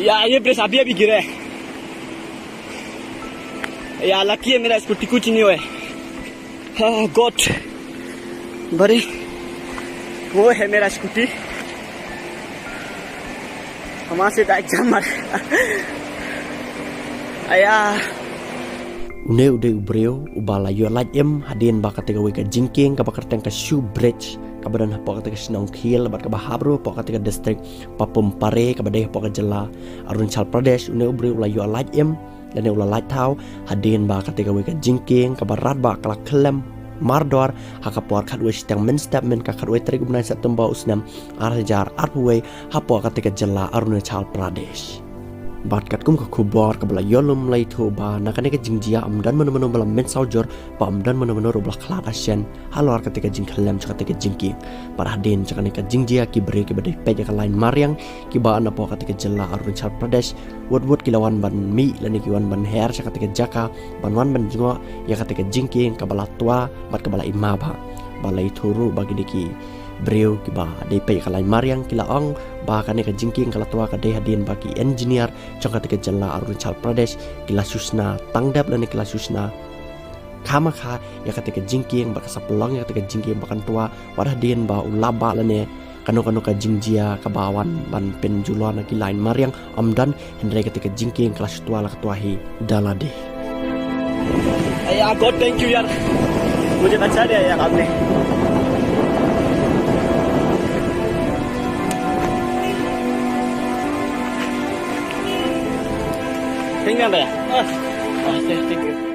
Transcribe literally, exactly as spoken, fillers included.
यार, ये ब्रेस अभी अभी गिरा है। यार, लकी है मेरा स्कूटी कुछ नहीं हुआ है। हाँ, गॉड। बड़े, वो है मेरा स्कूटी। Hama se da jam mar. Aya. Une u dei u briew uba la ïoh lait im hadien ba kata kawei ka jingkieng kaba kyrteng ka Shoe Bridge, kaba don hapoh kata ka shnong Khiel bad kaba hap ruh hapoh kata ka district Papum Pare, kaba dei hapoh ka jylla Arunachal Pradesh. Une u briew u la ïoh lait im lane u la lait thaw hadien ba kata kawei ka jingkieng kaba radbah ka la khyllem mardor ha ka por khatwei shiteng mynstep mynta ka khatwei tarik u bnai September u snem ar hajar arphew wei hapoh kata ka jylla Arunachal Pradesh. Bad katkum ka khubor kaba la ïoh lum la ïathuh ba na kane ka jingjia ym don mano mano ba la mynsaw jur, ba ym don mano mano ruh ba la khlad ashen halor kata ka jingkhyllem jong kata ka jingkieng. Bad hadien jong kane ka jingjia, ki briew kiba dei peit ïa ka lain mariang kiba napoh kata ka jylla Arunachal Pradesh, wut wut ki la wan ban mih lane ki wan ban her sha kata ka jaka ban wan ban jngoh ïa kata ka jingkieng kaba la twa bad kaba la i mabha. Ba la ïathuh ruh ba kine ki briew kiba dei peit ïa ka lain mariang ki la ong ba kane ka jingkieng ka la twa ka dei hadien ba ki engineer jong kata ka jylla Arunachal Pradesh ki la shu shna tang dep lane ki la shu shna khamkha ïa kata ka jingkieng bad ka sa pynlong ïa kata ka jingkieng ba kan twa, wat hadien ba u lap bah lane kano kano ka jingjia kaba wan ban pynjulor na ki lain mariang ym don, hynrei kata ka jingkieng ka la shu twa la ka twa hi da lade. अरे यार, गॉड, थैंक यू यार, मुझे बचा लिया यार आपने। Thank you, यार। हाँ, हाँ, थैंक यू।